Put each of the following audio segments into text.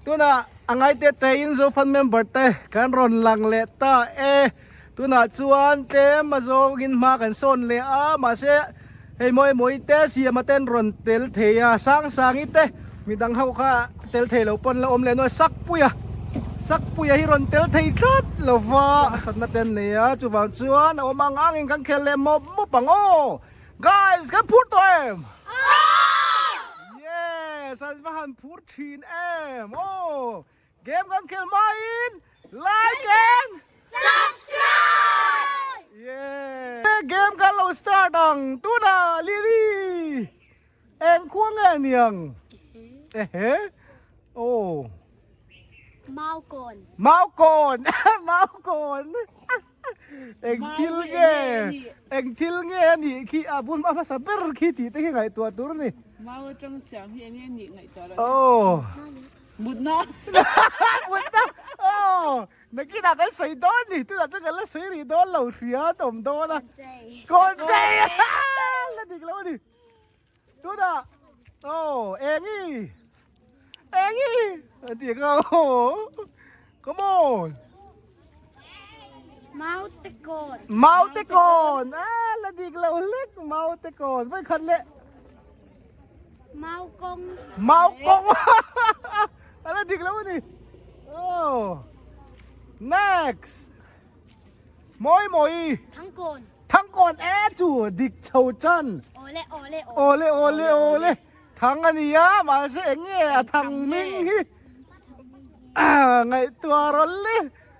Tunah a ngaite tein Zofan member te kan rawn lang leh ta e. Tunah chuan tlem a zawngin hma kan sawn leh a, mahse hei mawi mawi te siama ten rawn tel thei a, Sangsangi te midang ho kha tel thei lo pawn la awm leh nuai Sakpuia Sakpuia hi rawn tel thei tlat lo va, hratna te an nei a, chuvang chuan a awm ang angin kan khel leh mawp mawp ang aw. Guys kan phur tawh em? Yes, an va han phur thin em aw. Game kan khel hmain like and Subscribe! Yeah! Game kan lo start ang tunah Lily eng khua nge niang? Ehe oh. Mau kawn. Mau kawn mau kawn eng thil nge eng thil nge a nih khi a bul hma hmasa ber khi tih te khi ngaihtuah tur a ni. Mau atang siam hi eng nge nih ngaihtuah lo. Oh. Mutna. Mutna. Oh. Nakinah kan sawi dawn ni tunah chuan kan la sawi rih dawn lo hria an awm dawn a. Kawn chei. La dik lo a ni. Tunah oh Engi Engi a ti ka oh come on Mau te kawn Mau te kawn ah la dik lo hlek mau te kawn vai khat le Mau kawng Mau kawng a la dik lo a ni oh next Mawi mawi Thang kawn Thang kawn e chu dik chho chan. Awle awle awle. Awle awle Thang a nia mahse eng nge a thang ming hi. Ah ngaihtuah rawn le.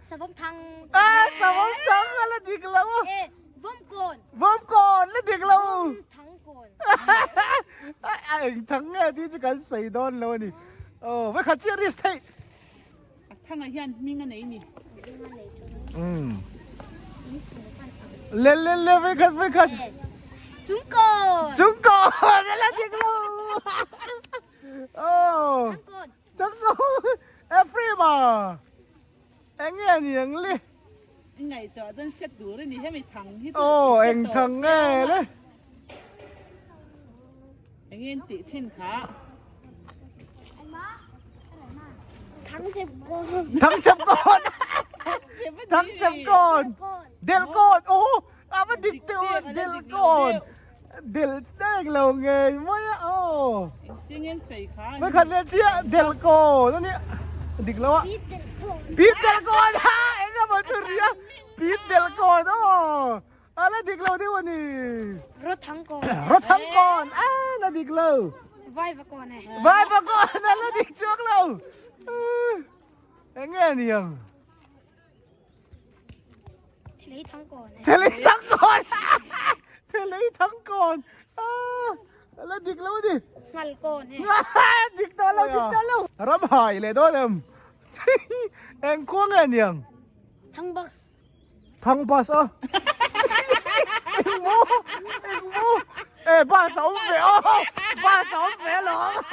Savawm thang. Ah savawm thang a la dik lo. E vawm kawn. Vawm kawn la dik lo. Vawm thang kawn. A eng thang nge tih chu kan sawi dawn lo a ni. Aw vekhat chiah risk theih. A thangah hian hming a nei ni. Umm. Le le le vei khat vei khat. Chungkawn. Chungkawn a la dik lo. Oh. Chungkawn. Chungkawn. Ephraim a. Eng nge ni ang le? Ngaihtuah chuan hriat tur a ni hemi thang hi chu. Oh, eng thang nge le? Eng nge tih thin kha? Thang chep kawn. Thang chep kawn. Thang chep kawn. Del kawn. Oh, a va dik deuh del kawn. Del dek lo ngei mai a. Oh. Engtin sei kha. Mai khat leh chiah del kawn ani. Dik lo a. Pit del kawn. Pit del kawn. Ha, eng emaw chu ria. Pit del kawn. Oh. A la dik lo deuh a ni. Rawthangkawn. Rawthangkawn a la dik lo. Vaivakawn e. Vaivakawn a la dik chuak lo. Eng nge ni ang? Thelei thangkawn e. Thelei thangkawn. Thelei thangkawn. A la dik lo a ni. Ngalkawn e. Dik tawh lo, dik tawh lo. Ram hai leh dawn em? Eng khua nge ni ang? Thangbas. Thang bus a. Engmaw? Engmaw? E bus a awm ve aw. Bus a awm ve alawm.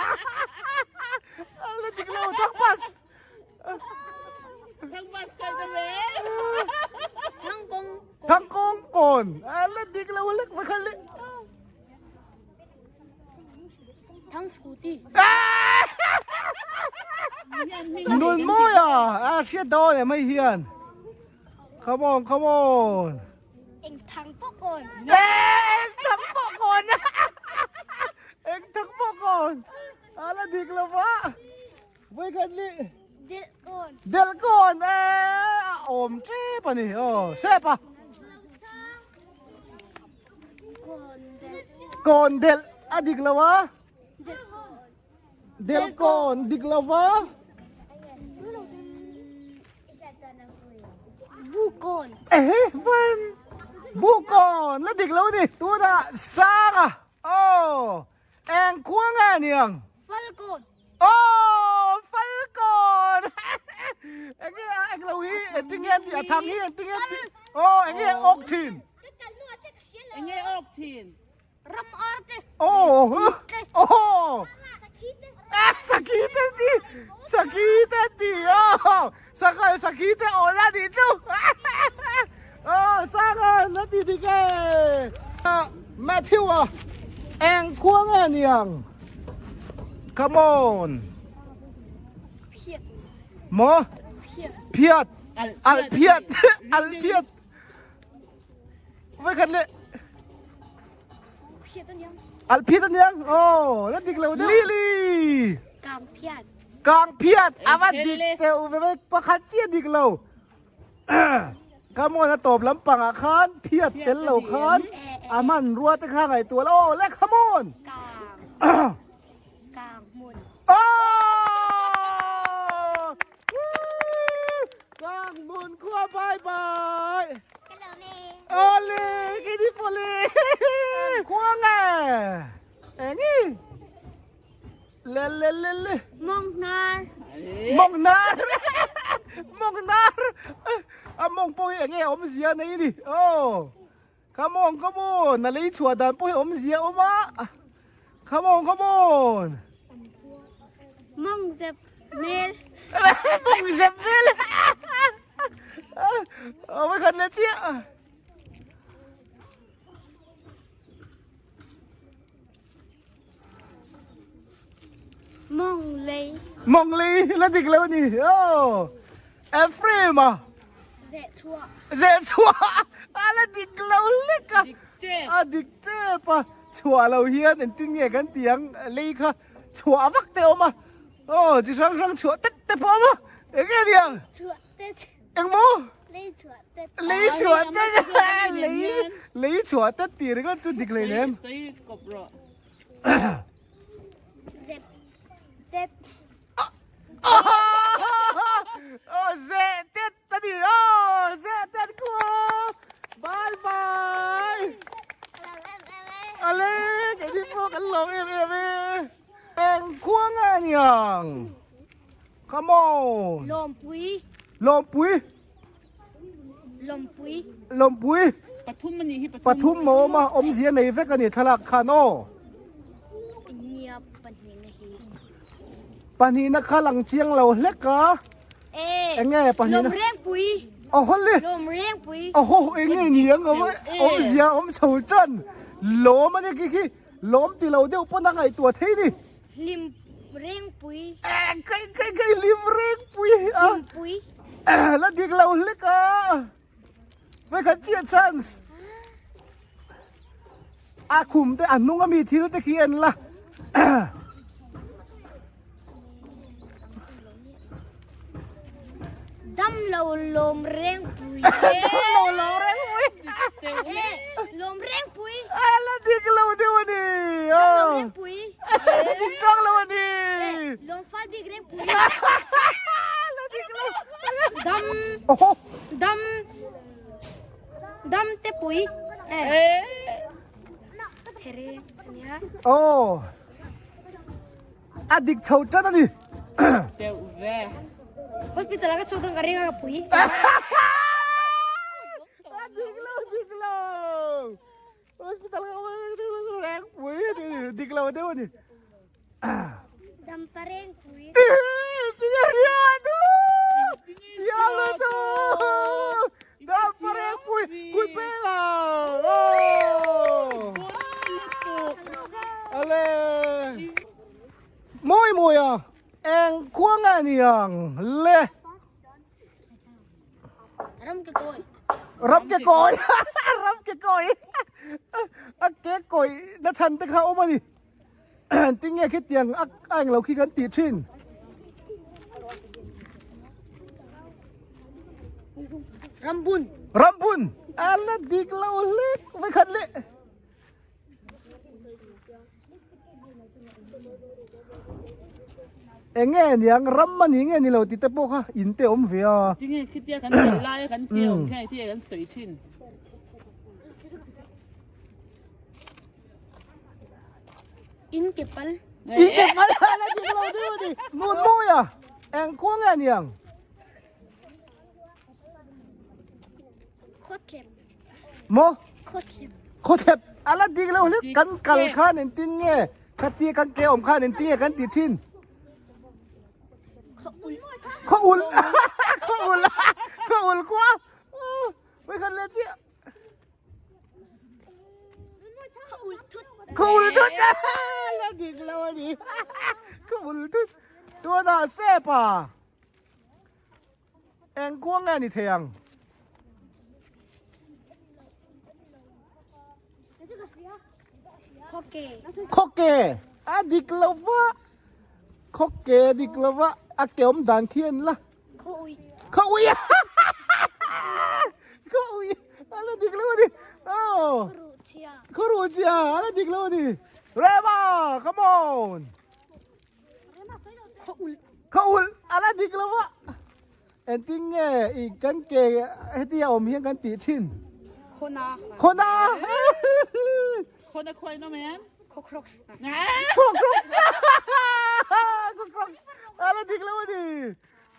La dik lo thang bus. Thang bus kal ta ve. Thang kawng. Thang kawng kawn. La dik lo lek va khan le. Thang scooty. Nun mawi a, a hriat dawn em hei hian. Come on, come on. Eng thang pawh kawn. Eng thang pawh kawn. Eng thang pawh kawn. A la dik lo va. Voi khat li. Del kawn. Del kawn e a awm tep a ni. Oh, sep a. Kawn del. Kawn del a dik lo a. Del kawn. Del kawn dik lo va. Bukawn. Ehe van. Bukawn la dik lo ni. Tunah Sanga. Oh. Eng khua nge niang? Falkawn. Oh, Falkawn. Eng nge eng lo hi eng tinge an tih a thang hi eng tinge an tih. Oh, eng nge awk thin. Eng nge awk thin. Ram ar te. Oh. Oh. Sakhi te. Ah, sakhi te ti. Sakhi te ti. Oh. Sakhi sakhi te aw la ti chu. Oh, sang a la ti dik e. Matthew a eng khua nge niang. Come on. Maw? Phiat. Alh phiat. Alh phiat. Vai khat leh. Alh phiat aniang. Oh, la dik lo deuh. Lily. Kang phiat. Kang phiat. Ava dik teuh ve pakhat chiah dik lo. Come on a tawp lampangah khan phiat tel lo khan a hmanrua te kha ngaihtuah la aw le come on. Kang. Kang hmun. Oh! Kang hmun khua bye bye. Hello me. Ole, kini pole. Khua nge. Engi. Le le le le. Mong hnar. Mong hnar. Mong hnar. A mong pawh hi enge awmzia nei ni. Oh. Come on, come on. A lei chhuah dan pawh hi awmzia awm a. Come on, come on. Mong zep mel. Mong zep mel. Awm khat leh chiah. Mong lei. Mong lei la dik lo ni. Oh. Ephraim a. Zeh chhuah. Zeh chhuah. A la dik lo lek a. Dik tep. A dik tep a. Chhuah lo hian engtin nge kan ti ang lei kha chhuah vak te awm a. Oh, chi hrang hrang chhuah tet te pawh awm a. Eng nge ni ang? Chhuah tet. Eng maw? Lei chhuah tet. Lei chhuah tet. Lei lei chhuah tet tih ringawt chu dik lei nem. Sawi kawp rawh. Zep tet. Oh, zeh tet ta ni. Oh, zeh tet khua. Bye bye. Ale, cái gì pawh kan lawm em em e. Eng khua nge niang? Come on. Lawmpui. Lawmpui. Lawmpui. Lawmpui. Pathum ani hi pathum. Pathum maw awm a, awmzia nei vek ani thlalak khan aw. Nia pahnihna hi. Pahnihna kha lang chiang lo hlek a. E. Enge pahnihna. Lawmrengpui. Aw hawle. Lawmrengpui. Aw enge ni ang awm awmzia awm chho tan. Lawm ani khi khi lawm ti lo deuh pawn a ngaihtuah thei ni. Hlim rengpui. Eh, kai kai kai hlim rengpui. Hlimpui. La dik lo hlek a. Vai khat chiah chance. A khum te a hnung ami thil te khi en la. Dam lo lawm rengpui. Dam lo lawm rengpui. Lawm rengpui. A la dik lo deuh a ni. Dam lo rengpui. Dik chuang lo a ni. Lawm fal bik rengpui. La dik lo. Dam. Dam. Dam te pui. Eh. There ania. Oh. A dik chho tan a ni. Deuh ve. Hospital a ka chhuak dawn ka ring a ka pui. A dik lo dik lo. Hospital ka reng pui dik lo deuh a ni. Dampa reng pui. Tinge ria tu. Tia lo tu. Dampa reng pui. Kui pe la. Oh. Ale. Mawi mawi a. Eng khua nge niang le. Ram ke kawi. Ram ke kawi. Ram ke kawi. A ke kawi na chhan te kha awm a ni. Tinge khitiang a eng lo khi kan tih thin. Rambun. Rambun. A la dik lo hlek vai khat leh. Eng nge niang ram a ni nge ni lo tih te pawh kha in te awm ve a. Tinge khitia kan kal lai a kan ke awm khian tinge kan sawi thin. In ke pal. In ke pal a la dik lo deuh a ni. Nun mawi a eng khua nge niang. Khawthlep. Maw? Khawthlep. Khawthlep a la dik lo hlek kan kal khan engtin nge khatia kan ke awm khan engtin nge kan ti thin? Khaw ul. Khaw ul. Khaw ul. Khaw ul khua. Wei khan leh chiah. Khaw ul thut. Khaw ul thut. La dik lo a ni. Khaw ul thut. Tunah sep a. Eng khua nge ni thei ang? Khaw ke a dik lo va khaw ke a dik lo va a ke awm dan khi a ni la Khaw ui khaw ui khaw ui a la dik lo a ni aw khaw ruh chhia a la dik lo a ni Rema come on Khaw ulh khaw ulh a la dik lo va Engtin nge i kan ke hetia awm hian kan tih thin? Khawna. Khawna! Khawna khuai nawm em? Khaw crocs. Khaw crocs! Khaw crocs! A la dik lo a ni.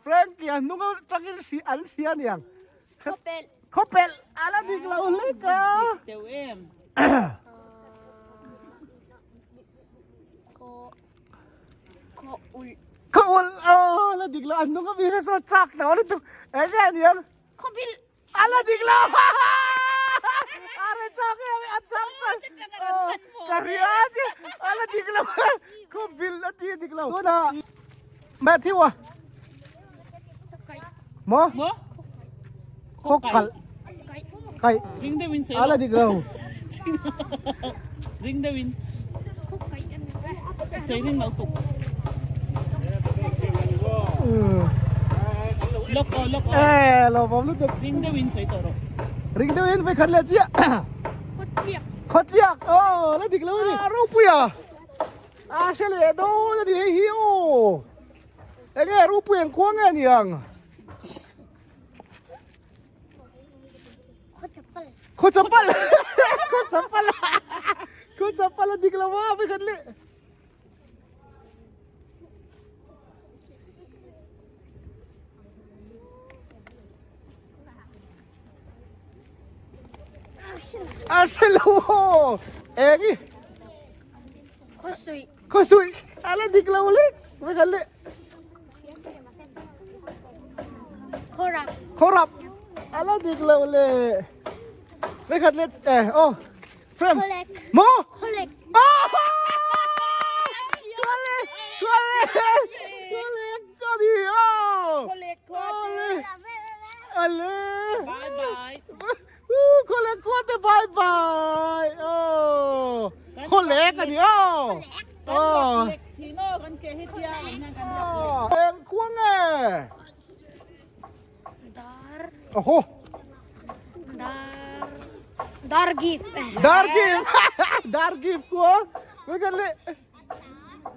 Frankie a hnung atangin hri an hria aniang. Khaw pelh. Khaw pelh! A la dik lo hlek a. Dik deuh em? Khaw Khaw ulh. Khaw ulh aw la dik lo an nung a mi hre saw chak tawh lutuk eng nge aniang. Khaw bil. A la dik lo a re chak em a chak chak ka ria ti a la dik lo khaw bil a ti dik lo. Tunah Matthew a. Maw? Maw? Khaw kalh. Kaih. Ring deuhin sawi A la dik lo. Ring deuhin. Sawi ring lo tuk. Lok aw lok aw. Eh lo bawm lutuk. Ring deuhin sawi tawh rawh. Ring deuhin vai khat leh chiah. Khawtliak. Khawtliak. Aw la dik lo a ni. A ropui a. A hre leh dawn a ni hei hi aw. Enge ropui ang khua nge niang. Khaw chapal khaw chapal khaw chapal a dik lo a vai khat le A hre lo aw eng i Khaw suih khaw suih a la dik lo le vai khat le Khawrap. Khawrap. A la dik lo le. Vei khat le eh oh. Frame. Kholek. Mo. Kholek. Oh! Kholek. Kholek. Kholek ka ni oh. Kholek khuate. Ale. Bye bye. Kholek khuate bye bye. Oh. Kholek ka ni oh. Kan lek thin aw kan ke hi tia kan hian kan lak lek. Eng khuang e. Dar. Oho. Dar. Dar gift. Dar gift. Dar gift khua. Với kan le.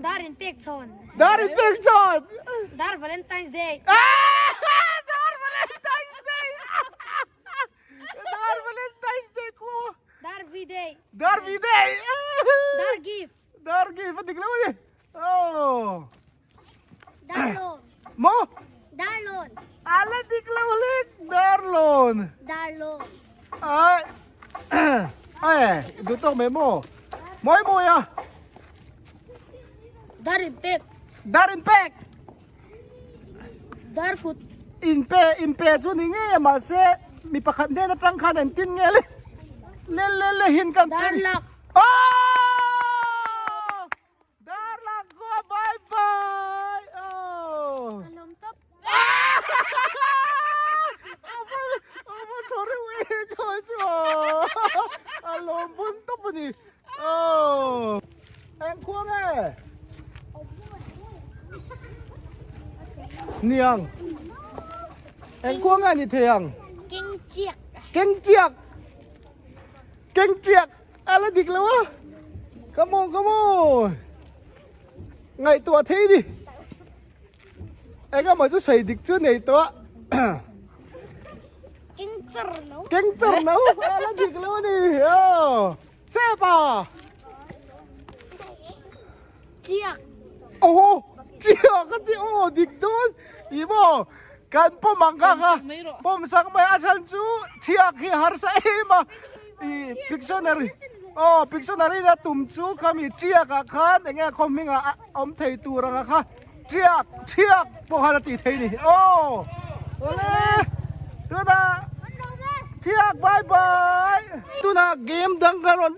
Dar in pek chon. Dar in pek chon. Dar Valentine's Day. Dar Valentine's Day. Dar Valentine's Day khua. Dar V Day. Dar V Day. Dar gift. Dar gift a dik lo a ni. Oh. Darlawn. Maw? Darlawn. A la dik lo hlek. Darlawn. Darlawn. Ai. Ai, duh tawk mai maw? Mawi mawi a. Dar in pek. Dar in pek. Dar kut. In pe in pe chu ni ngei a mahse mi pakhat hnen atang khan an tin nge le le le le hin kan Dar lak. Oh! Dar lak kua bye bye. Oh. Ka lawm tawp. Ava tha reuh e ka chu a lawm bun tawp a ni. Oh. Eng khua nge? Niang. Eng khua nge ni thei ang? Keng chiak. Keng chiak. Keng chiak. A la dik lo a. Come on, come on. Ngaihtuah thei ni. Eng emaw chu sei dik chu nei tawh a. Keng char no. Keng char no. A la dik lo a ni. Oh. Sepa! Chiak! Oho! Chiak a ti aw dik dawn i maw kan pawm ang kha kha pawm sak mai a chhan chu chiak hi harsa em a i pictionary aw pictionary na tum chu khami chiak ah khan eng nge khaw hming ah awm thei tur ang a kha chiak chiak pawh khan a tih thei ni aw awle tunah chiak bye bye tunah game dang ka rawn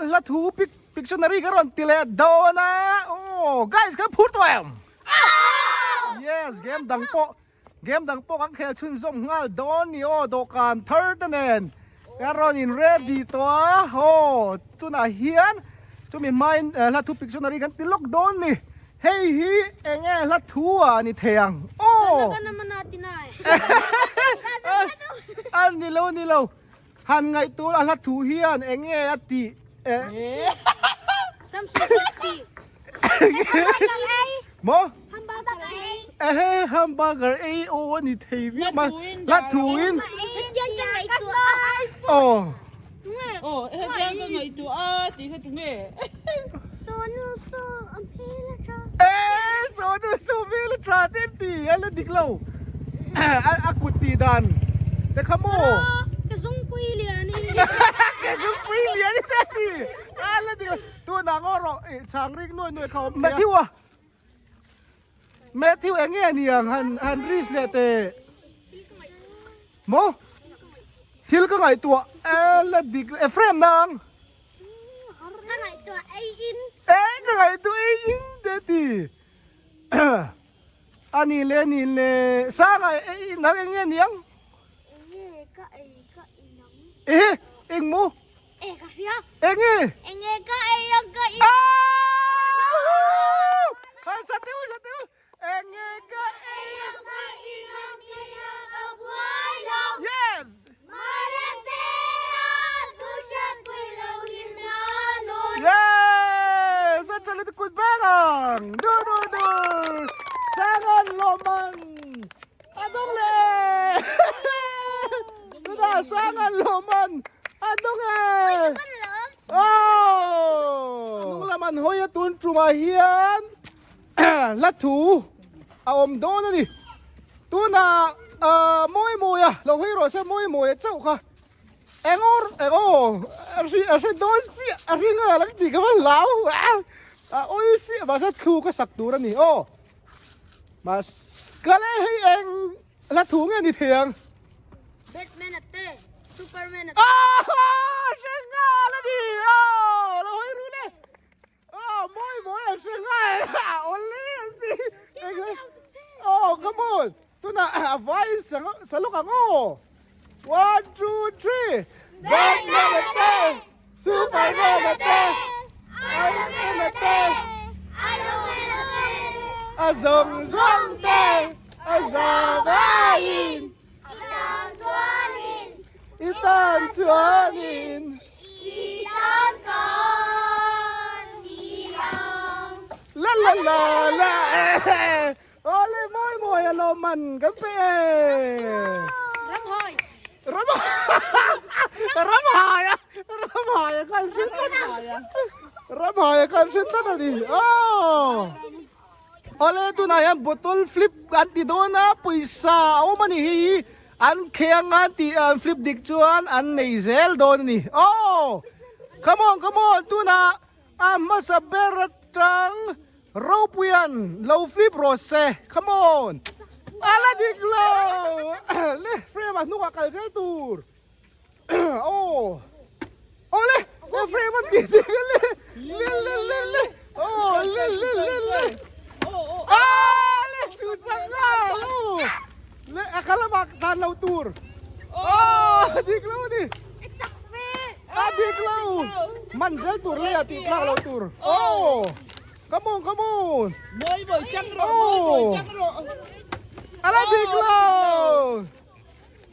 hla thu pic pictionary ka rawn ti leh dawn a aw guys kan phur tawh em yes game dang pawh. Game dang pawh kan khel chhunzawm nghal dawn ni aw dawhkan thar te nen kan rawn in ready tawh a aw tunah hian chumi hmain hla thu pictionary kan ti lawk dawn ni hei hi eng nge hla thu ah ni thei ang aw a ni lo ni lo han ngaih tur a hla thu hian eng nge a tih Samsung Galaxy. Maw? Ehe hamburger ei aw a ni thei viau mai. La thuin. Aw. Aw hetiang ka ngaihtuah a tih kha tunge? Sonu so a hmel a tha. Eh sonu so hmel a tha te an ti a la dik lo. A kut tih dan te kha maw? Ka zungpui lian i. Ka zungpui lian i te a ti. A la dik lo. Tunah ngaw rawh i chhang rik nuai nuai kha awm thei a. Matthew a Matthew eng nge niang han han risk leh teh maw thil ka ngaihtuah e la dik Ephraim nang ka ngaihtuah ei in e ka ngaihtuah ei in te ti ani le ni le sanga nang eng nge niang eng nge ka ei ka inang e eng maw E ka hria. Enge? Enge ka ei ang ka i. Ah! Sa teu sa teu. Enge ka ei ang ka i ang i ang ka buai lo. Yes. Marente a tu shat pui lo him na non. Yes. Sa chali tu kut bang ang. Du du du. Sangan loman. A dawng le! Chutah sang an lawm an a dawng e! Aww! Hnung lam an hawi a tun tumah hian hla thu a awm dawn a ni. Tunah mawi mawi a lo hawi rawh se mawi mawi a chauh kha eng aw eng aw a hre dawn chiah a hre nghal ang tih ka va hlau a awi chiah mahse thlu ka sak tur a ni aw. Mas kale hei eng la thu nge ni thei ang. Batman a te, Superman a te. Ah, hre nghal a ni. Oh, lo hawi ru le. Oh, mawi mawi an hre nghal. Awle an ti. Oh, come on. Tunah a vai saluk ang aw. 1, 2, 3. Batman a te, Superman a te, Iron Man a te, a zawng zawng te, a za vaiin, i tan chuanin, i tan kan ni ang. La la la la. Awle mawi mawi a lawm man kan pe e. Ramhai. Ram Ramhai a Ramhai a kan hre tlat. Ramhai a kan hre tlat a ni. Aw. Awle tunah hian bottle flip an ti dawn a pawisa a awm a ni hei hi an kheng a tih an flip dik chuan an nei zel dawn a ni. Aw. Come on come on tunah a hmasa ber atang Ropuian lo flip rawh se come on a la dik lo le frame ah hnungah kal zel tur aw aw le le frame an ti dik a le le le le le aw le le le le ah le chu sang a aw le a kha lamah dan lo tur aw dik lo a ni a dik lo man zel tur le a tih tlak lo tur aw Come on, come on. Mawi mawi chang rawh, mawi mawi chang rawh. Ala dik lo.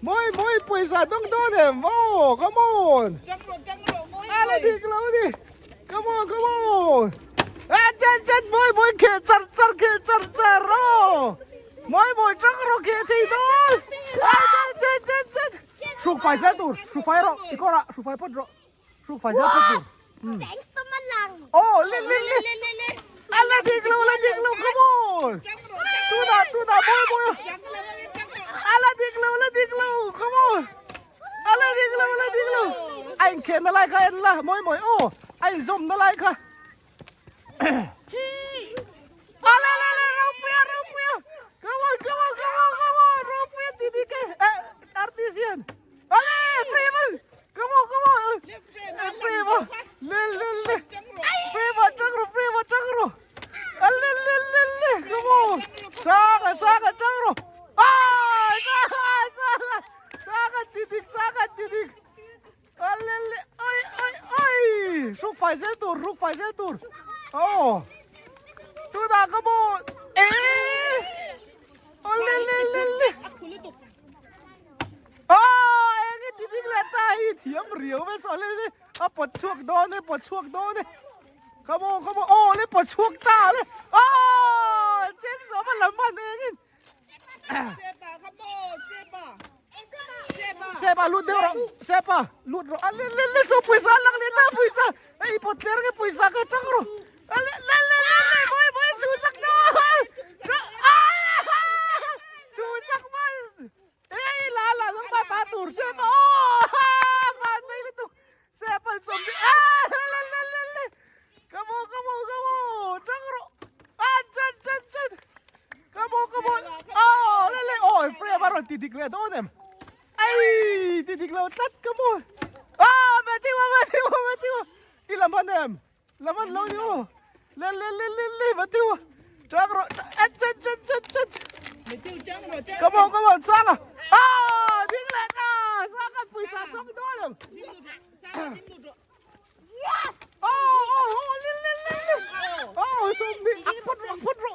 Mawi mawi pawisa dawng dawn em. Oh, come on. Chang rawh, chang rawh, mawi mawi. Ala dik lo ni. Come on, come on. Ah, chan chan mawi mawi khel char char khel char char oh. Mawi mawi chang rawh khel thei dawn. Ah, chan chan chan chan. Hruk fai zel tur, hruk fai rawh, i kawrah hruk fai phawt rawh. Hruk fai zel phawt tur. Thanks to Malang. Oh, le le le. Ala dik lo, ala dik lo, come on. Tuna, tuna, boy, boy. Ala dik lo, ala dik lo, come on. Ala dik lo, ala dik lo. A inkhen na lai kha en la, mawi mawi. Oh, a inzawm na lai kha. Ala la la, Ropuia, Ropuia. Come on, come on, come on, come on. Ropuia TDK. Eh, Artesian. Ale, Freeman. Come on, come on. Freeman. Le le le. Freeman, tang ro, Freeman, tang ro. Ale le le le. Come on. Sanga, sanga, tang ro. Ah! fai zel tur ruk fai zel tur oh tunah ka mu e ole le le le oh eng i ti ding leh ta hi thiam riau ve saw le le a pawt chhuak dawn e pawt chhuak dawn e come on come on oh le pawt chhuak ta le oh chen zawm a lam man engin Sepa lut deuh rawh Sepa lut rawh a le le le so pawisa lang leh ta pawisa hei pawt tler nge pawisa kha tang rawh a le le le le le mawi mawi chu sak ta chu sak mal ei la la lang pa ta tur Sepa aw van mai lutuk Sepa sawm a le le le le Come on, come on, come on. Tang ro. Ah, chan, chan, chan. Come on, come on. Oh, le le. Oh, free ba ron ti dik le don em. Ai, ti dik lo tlat. Come on. Ah, Matthew, Matthew, Matthew. I lam han em. Lam han lo ni o. Le le le le le, Matthew. Tang ro. Ah, chan, chan, chan, chan. Matthew, tang ro, tang. Come on, come on, sang à. Ah, ding le ta. Sang kan puisa tong don em. Sang ding lut ro.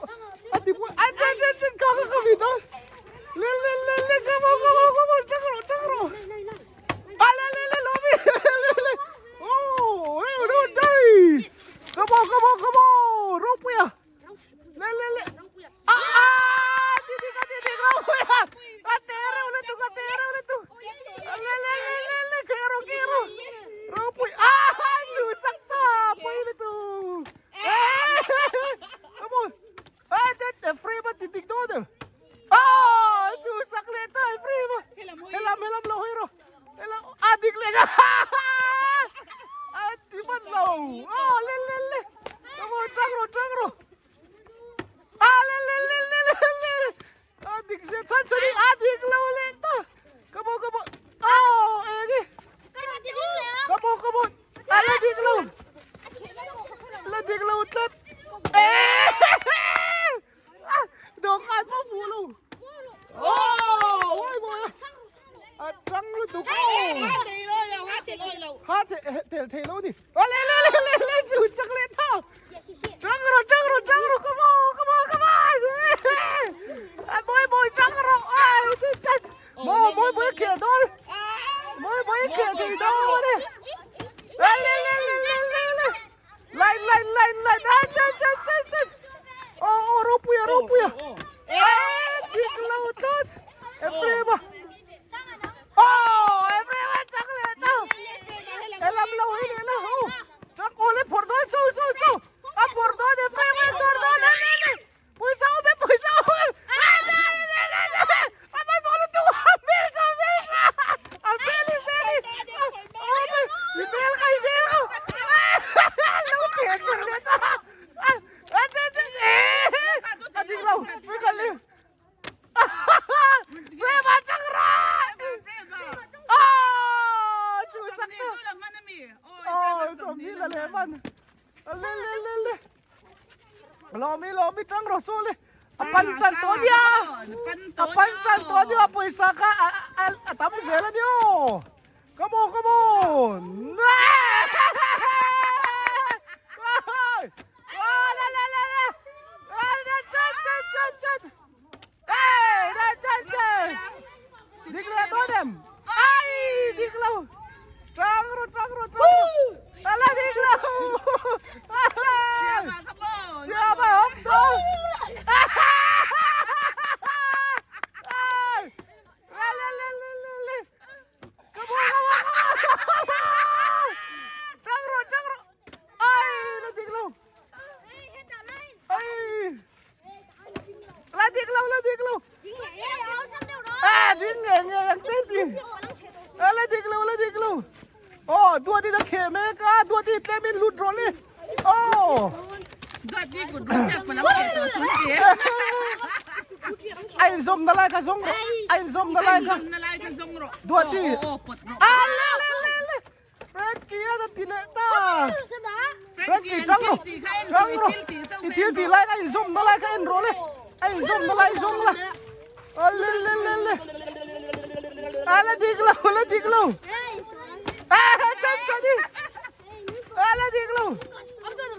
A la dik lo.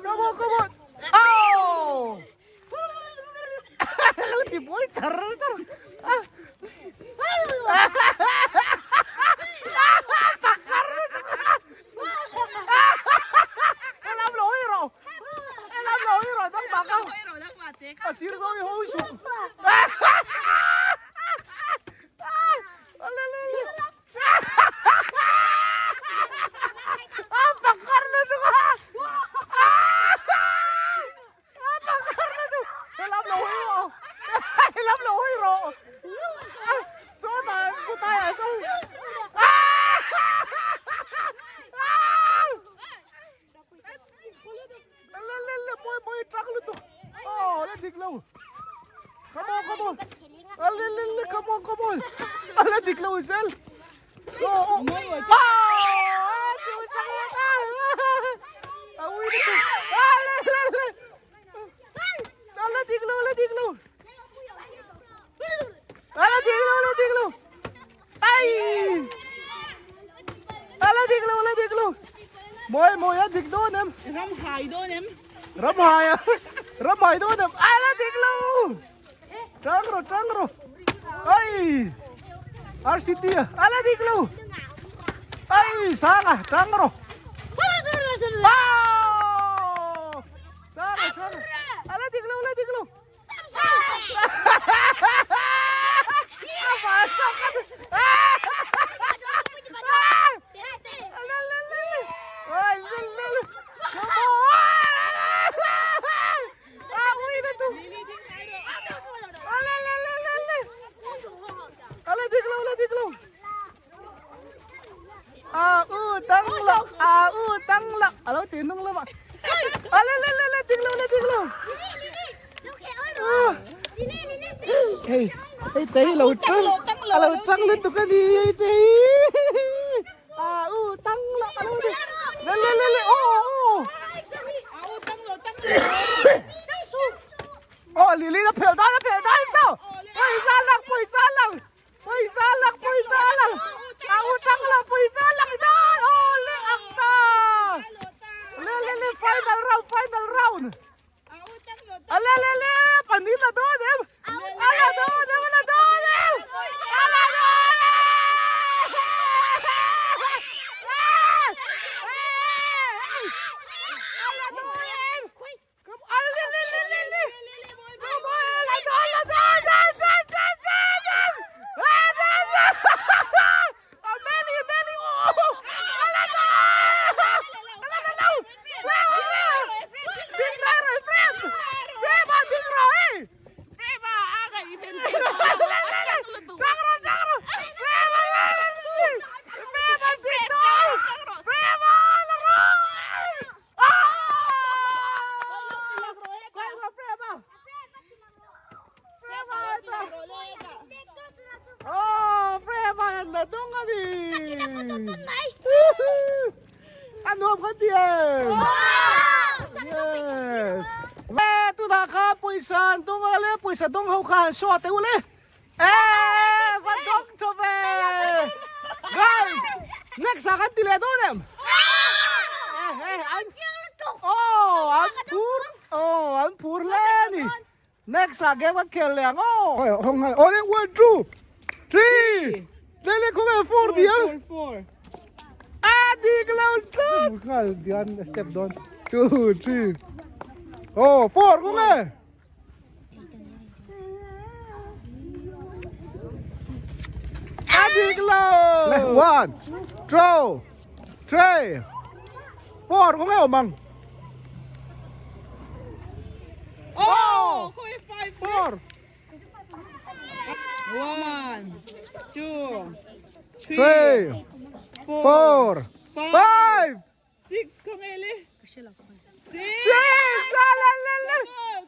Come on, come on. Oh! Lo ti buai char char. Pakar. Lam lo hi ro. Lam lo hi ro dang bak. A sir zo hi ho su. Pakar lutuk a! Pakar lutuk! Helam lo hawi rawh! Helam lo hawi rawh! Sawtah chutaiah sawn Le mawi mawi tang lutuk! Aw la dik lo! Come on come on! Le le le come on come on! La dik lo zel! La dik lo la dik lo! La dik lo la dik lo! Ai! A la dik lo la dik lo! Mawi mawi a dik dawn em? Ram hai dawn em? Ram hai a ram hai dawn em? A la dik lo! Tang rawh tang rawh! Ai! RCT a a la dik lo! Ai sang a tang rawh! Wow! Sang a sang a a la dik lo la dik lo! A u tang lo a u tang lo a lo ti nung lamah a le le le le ding lo le ding lo hei hei te hi lo tang a lo tang lutuk a ni hei te hi a u tang lo a lo ti le le le le aw aw aw lili a phel dan a phel dan sao pawisa lang pawisa lang Pawisa lang pawisa lang a u tang lo pawisa lang dan aw le ang ta le le le final round final round a le le le panin la dawn em a la dawn em a la dawn em a la dawn em A nuam kha ti em? Yes. Le tunah kha pawisa an dawng a le pawisa dawng ho kha han show teh u le. E va dawng tha ve. Guys, next ah kan ti leh dawn em? Oh, an phur. Oh, an phur hle a ni. Next ah game kan khel leh ang aw. Hong hai. Aw le 1 2 3. Le le khaw nge 4 di ang. A dik lo tlat. Nghal dian step dawn. 2 3. Oh, 4 khaw nge. A dik lo. 1 2 3 4 khaw nge awm ang. Oh, khaw nge 5 4 1 2 3 4 5 6 khaw nge le 6 6 la la la la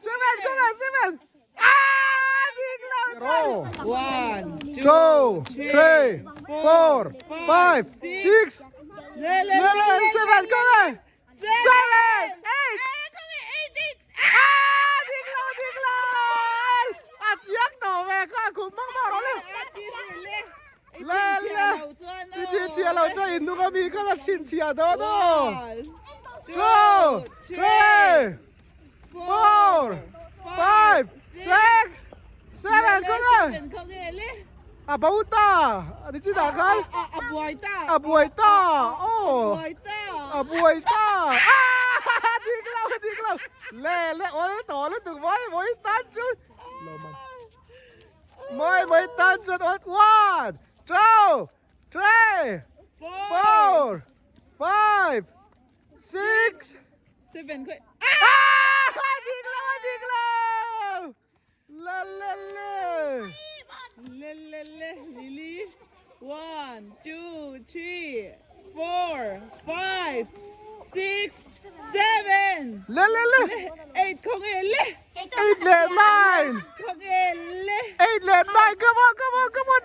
7 khaw nge 7 Ah dik lo 1 2 3 4 5 6 le le le le 7 khaw nge 7 8 Ah dik lo dik lo A chiang tawh ve kha a khum mang mang rawh le Le le I chhin chhiah lo chuan in hnung ami kha la chhin chhiah dawn aw. 2 3 4 5 6 7 kawng e a bo ta ani chi dah khan a buai ta a buai ta aw a buai ta a buai ta ah dik lo dik lo le le ol tawh lutuk mawi mawi tan chu lo man mawi mawi tan chuan ol 1 2 3 4 5 6 7 khawi ah dik lo dik lo le le le le le le lily 1 2 3 4 5 6 7 le le le 8 khawnge le 8 leh 9 khawnge le 8 leh 9 come on come on come on.